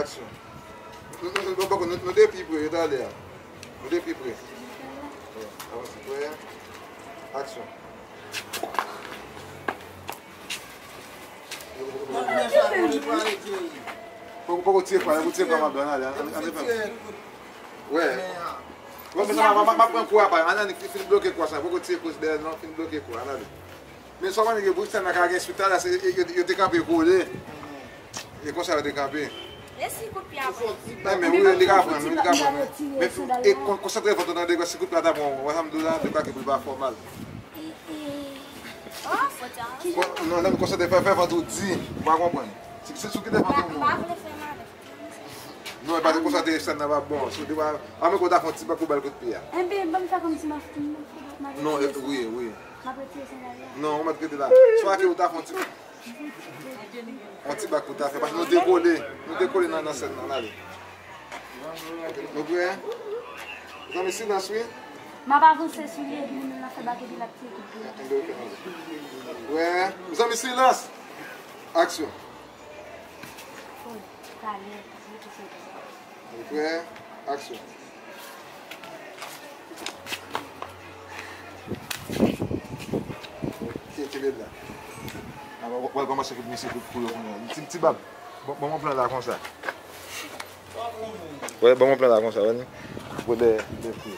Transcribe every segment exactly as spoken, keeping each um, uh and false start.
Aksyon. Nou, nou, nou, nou, nou, nou te pi pre, yo t ale a. Nou te pi pre. Avanse, prè. Aksyon. Poko, poko tire kwa, poko tire kwa, madanm, ale, ale, ale, ale. Wè. Wè, men sa, m, m, m, m ap pran kwa pa, ale, ale, fin bloke kwa sa, poko tire kwa dèyè, non, fin bloke kwa, ale. Men sa w konnen ke pou sèn nan ka gen swit la, se, yo, yo te kanpe kole. E konsa yo te kanpe. E si kout pye a pran? Men, men, wi, li ka pran, li ka pran. Men, e kon-, konsantre vant ou tande, si kout pye a ta pran, wè sa m di w la, de kwa ke pou l pa fè w mal. Kon-, non, lè m konsantre, fè, fè vant ou di, ou pa konprann. Si, si, si w kite vant ou, non. Non, e pa te konsa te sèn nan pa bon. Si w te pa, a men kote w ta fè yon ti bak pou bal kout pye a. Enben, ban m fè kòmsi m ap, m ap, m ap retire sandal la. Non, wi, wi. M ap retire sandal la. Non, ou mèt rete la. Swa ke ou ta fè yon ti, yon ti bak pou ta fè. Paske nou te kole. Nou te kole nan, nan sèn nan, ale. Ok, nou prè? Zanmi, silans, wi. M ap avanse sou li, epi moun nan fè bak, epi l ap tire kout pye. Enben, ok, nou prè. Zanmi, silans! Aksyon. Talè, talè, talè. Prè, aksyon. Kenbe la. Wè, wè kòman se kout mesye kout kou yo kounye a. Ti, ti bab, ban, ban mwen pran la konsa. Wè, ban mwen pran la konsa, wè ni. Wè de, de kou.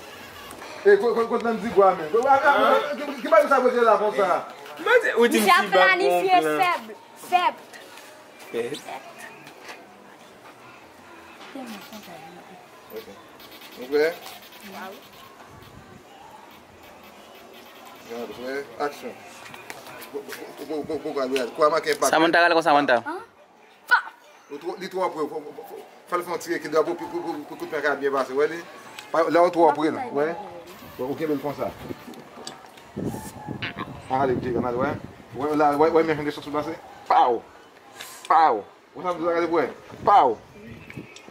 E, ko-, ko-, kote nan di gwa men? Ki, ki, ki bagay sa pote la konsa? Misye ap planifye fèb. Fèb. Fèb. Ok. Nou prè? Gade, prè, aksyon. Samantha, gade konsa, Samantha. Li twò pre, fò l fè yon ti rekil pou, pou, pou, pou, pou kout men ka byen pase, wè li. Lè w twò pre l, wè. Ou kenbe l konsa. Ale, ale, wè. Wè, la, wè, wè, men jan de chans ou pase. Paw! Paw! Ou sa gade pou wè. Paw!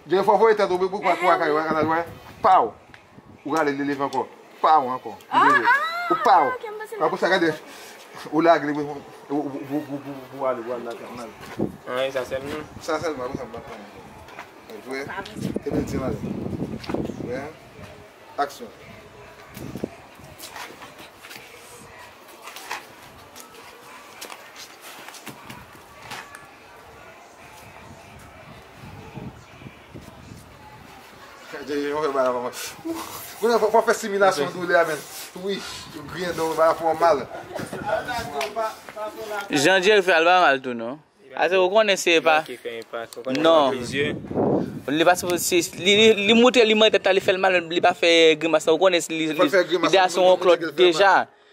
Jere fò voye tèt ou pou kwa kwa kay wè, gade wè. Paw! Ou rale li leve ankò. Paw ankò. Li leve. Ou paw! Apre sa gade. Ou lage li pou, pou, pou ale, pou ale lakay, ou ale. An, e sa sèlman? Sa sèlman, apre sa m pa fè anyen. Vre? Epi l di l ale. Vre? Aksyon. Fò, fò fè similasyon doulè a, men. Wi, griyen do, ba fè w mal. Jan Jerry fè al pa mal tou, non. Ase ou konnen se pa. Non. Li pa sipoze, li, li, li moute, li mande tèt la, li fè l mal, men li pa fè grimas la. Ou konnen li, li, li dèyè se yon klòt deja.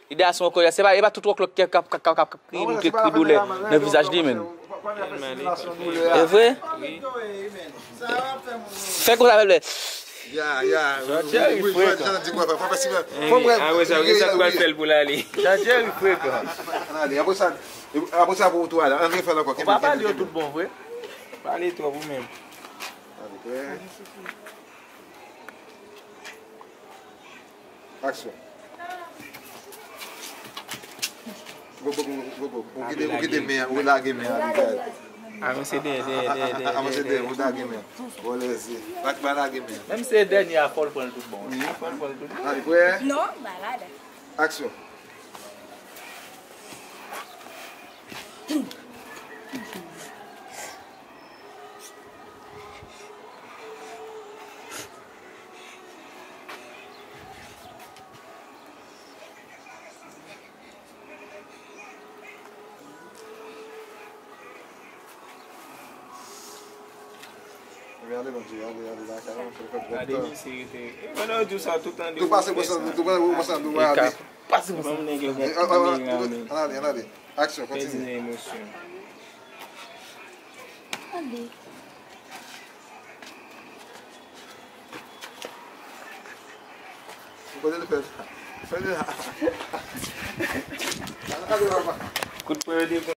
Li dèyè se yon klòt. Se pa, e pa tout yon klòt ki ap, k ap, k ap, k ap, k ap kri, kri, kri doulè nan vizaj li, men. E vre? Fè konsa, fè l. Ya, ya. Jan Jerry frekan. Apre sa, ki sa k pral fè l pou l ale? Jan Jerry frekan. Apre sa, apre sa pou ou tou ale. Ann refè l ankò. Ou pa pale yo tout bon vre. Pale twòp ou menm. Aksyon. Go, go, go, go, go. Ou kite, ou kite men an, ou lage men an, li gade. Avanse dèyè, dèyè, dèyè, dèyè. Avanse dèyè, ou lage men an. Vòlè zye. Pa, pa lage men an. Menm se dènye a, fò l pran l tout bon. Wi, fò l pran l tout bon. Prè? Non, malad. Aksyon. Gade, mesye, rete. E, pandan yo di w sa, tout tan de ou pase konsa, tou pase konsa, nou ale. Pase konsa. Ann ale, ann ale. Aksyon, kontinye. Pèdi nan emosyon. Ale. Kote l fè sa? Fè l la. Ale, papa. Kout pwen yo devan.